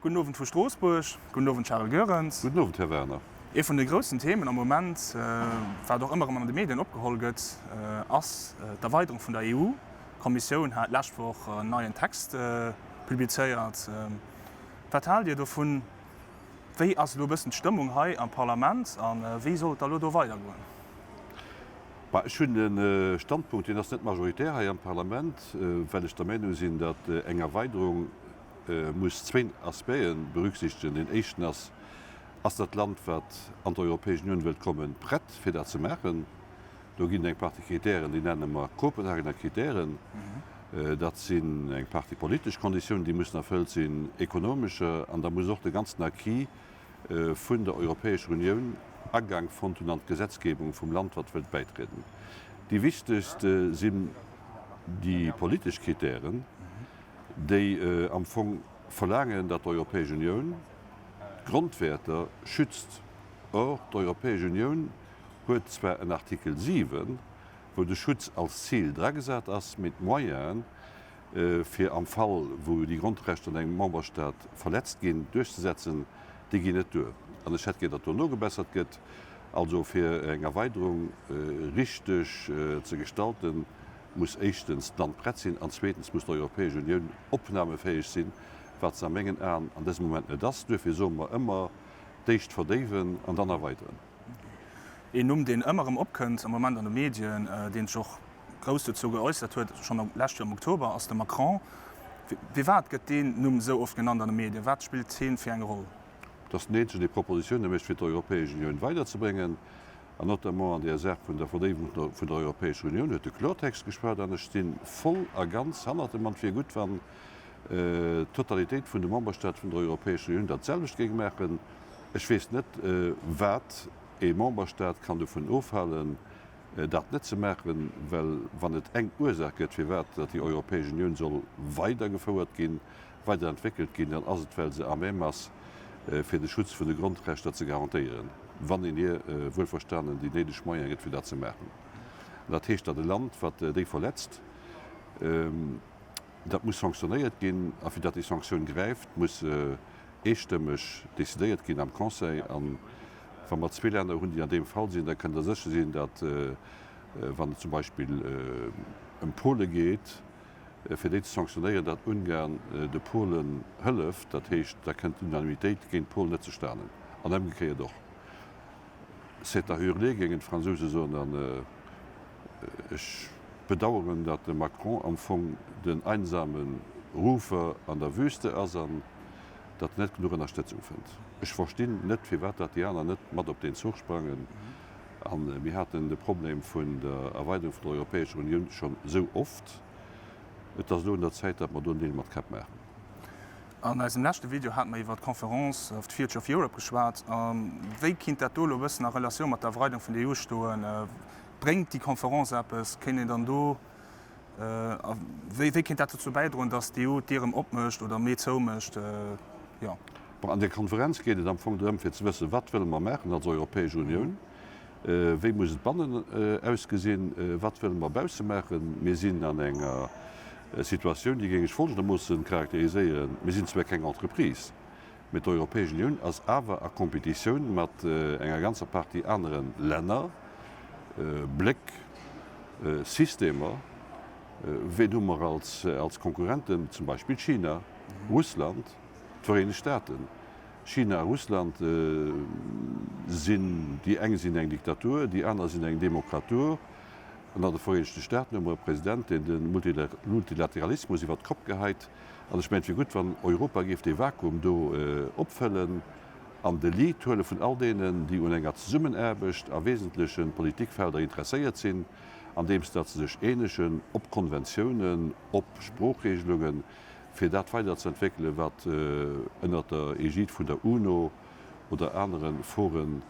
Gudden Owend vu Stroossbuerg. Gudden Owend Charel Goerens. Gudden Owend Här Werner. Ee vun de groussen Themen am Moment, wat och ëmmer erëm an de Medien opgeholl gëtt, ass d'Erweiderung vun der EU. D'Kommissioun hat d'lescht Woch en neien Text publizéiert. Wat haalt Dir dovun? Wéi ass elo e bëssen d'Stëmmung hei am Parlament a wéi soll et da elo do weidergoen? Bah, ech hunn e Standpunkt, deen ass net majoritär hei am Parlament, well ech der Meinung sinn, datt eng Erweiderung muss zwéin Aspecte berücksichtegen. Deen éischten ass, Ass dat Land, wat an d'Europäesch Unioun wëllt kommen, prett, fir dat ze maachen? Do ginn et eng Partie Kritären, déi nenne mer Kopenhagener Kritären. Dat sinn eng Partie politesch Konditiounen, déi mussen erfëllt sinn, ekonomescher, an da muss och de ganzen Acquis vun der Europäescher Unioun Agank fonnt hunn an d'Gesetzgebung vum Land, wat wëllt bäitrieden. Déi wichtegst sinn déi politesch Kritären, déi am Fong verlaangen, datt d'Europäesch Unioun d'Grondwäerter schützt. Or, d'Europäesch Unioun huet zwar en Artikel 7, wou de Schutz als Zil dragesat ass, mee d'Moyenen, fir am Fall, wou déi Grondrechter an engem Memberstaat verletzt ginn, duerchzesetzen, déi ginn net duer. An ech hätt gär, datt do nogebessert gëtt. Also fir eng Erweiderung richteg ze gestalten, muss éischtens d'Land prett sinn an zweetens muss d'Europäesch Unioun opnamefäeg sinn, wat se a mengen Aen an dësem Moment net ass. Duerfir soe mer ëmmer, d'éischt verdéiwen an dann erweideren. Een Numm, deen ëmmer erëm opkënnt am Moment an de Medien, deen sech och grouss dozou geäussert huet, schonn lescht Joer am Oktober, ass de Macron. Firwat gëtt deen Numm esou oft genannt an de Medien? Wat spillt heen fir eng Roll? Et ass den eenzegen, dee Propositioune mécht, fir d'Europäesch Unioun weiderzebréngen. An notamment an där Saach vun der Verdéiwung vun der Europäescher Unioun huet e Klortext geschwat. An ech sti voll a ganz hannert em. An et wier gutt, wann d'Totalitéit vun de Memberstaate vun der Europäescher Unioun dat selwecht géing maachen. Ech weess net, wat ee Memberstaat kann dovun ofhalen, dat net ze maachen, well wann et eng Ursaach gëtt, firwat datt déi Europäesch Unioun soll weidergefouert ginn, weiderentwéckelt ginn, dann ass et, well se à même ass, fir de Schutz vun de Grondrechter ze garantéieren, wann een hir wuelverstanen déi néideg Moyene gëtt, fir dat ze maachen. An dat heescht, datt e Land, wat déi verletzt, dat muss sanktionéiert ginn. A fir datt déi Sanktioun gräift, muss eestëmmeg decidéiert ginn am Conseil. A wa mer zwee Länner hunn, déi an deem Fall sinn, da kënnt Der sécher sinn, datt, wann et zum Beispill ëm Pole geet, fir déi ze sanktionéieren, datt Ungarn de Polen hëlleft, dat heescht, da kënnt d'Unanimitéit géint Polen net zustanen an ëmgekéiert och. C'est à hurler, géingen d'Fransouse soen. An ech bedauern, datt de Macron am Fong den einsame Rufer an der Wüste ass an datt en net genuch Ënnerstëtzung fënnt. Ech verstinn net, firwat datt déi aner net mat op deen Zuch sprangen. A mir haten de Problem vun der Erweiderung vun der Europäescher Unioun schonn esou oft. Et ass elo un der Zäit, datt mer do Neel mat Käpp maachen. An eisem leschte Video hate mer iwwer d'Conference of the Future of Europe geschwat. Wéi kinnt dat do elo e bëssen a Relatioun mat der Erweidung vun der EU stoen? Bréngt déi Conference eppes? Kéint een dann do, a wéi kéint dat dozou bäidroen, datt d'EU d'Dier erëm opmécht oder méi zoumécht? Jo. Bon, an där Konferenz geet et am Fong drëm, fir ze wëssen, Wat wëlle mer maachen als Europäesch Unioun? Wéi muss et bannen ausgesinn? Wat wëlle mer bausse maachen? Mir sinn an enger Situatioun, déi géing ech folgendermoossen charakteriséieren, Mir sinn zwar keng Entreprise, mä d'Europäesch Unioun ass awer a Kompetitioun mat enger ganzer Partie anere Länner, Bléck, Systemer. Ween hu mer als Konkurrenten? Zum Beispill China, Russland. D'Vereenegt Staaten, China a Russland sinn, déi eng sinn eng Diktatur, déi aner sinn eng Demokratur. An an de Vereenegte Staaten hu mer e President, deen de Multilateralismus iwwert d'Kopp geheit. An ech mengen, et wier gutt, wann Europa géif dee Vakuum do opfëllen an de Lead huele vun all deenen, déi un enger Zesummenaarbecht a wesentleche Politikfelder interesséiert sinn, andeems datt se sech eenegen op Konventiounen, op Sproochregelungen, fir dat weider ze entwéckelen, wat ënnert der Egide vun der UNO oder anere Foren,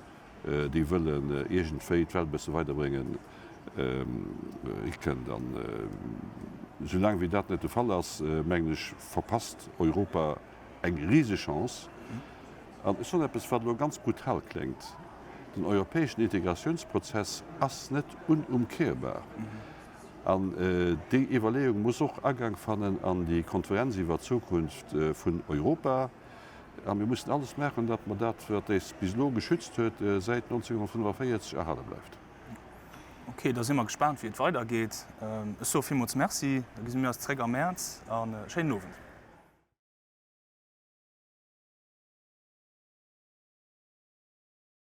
déi wëllen iergendwéi d'Welt e bësse weiderbréngen, hikënnt. An soulaang wéi dat net de Fall ass, mengen ech, verpasst Europa eng riseg Chance. An ech soen eppes, wat elo ganz brutal kléngt, Den europäeschen Integratiounsprozess ass net unumkehrbar. An déi Iwwerleeung muss och Agank fannen an déi Konferenz iwwer d'Zukunft vun Europa. A mir mussen alles maachen, datt mer dat, wat éis bis elo geschützt huet, säit 1945, erhale bleift. Ok, da si mer gespaant, wéi et weidergeet. Ech soe villmools Merci. Da gesi mir eis zréck am Mäerz. An e schéinen Owend.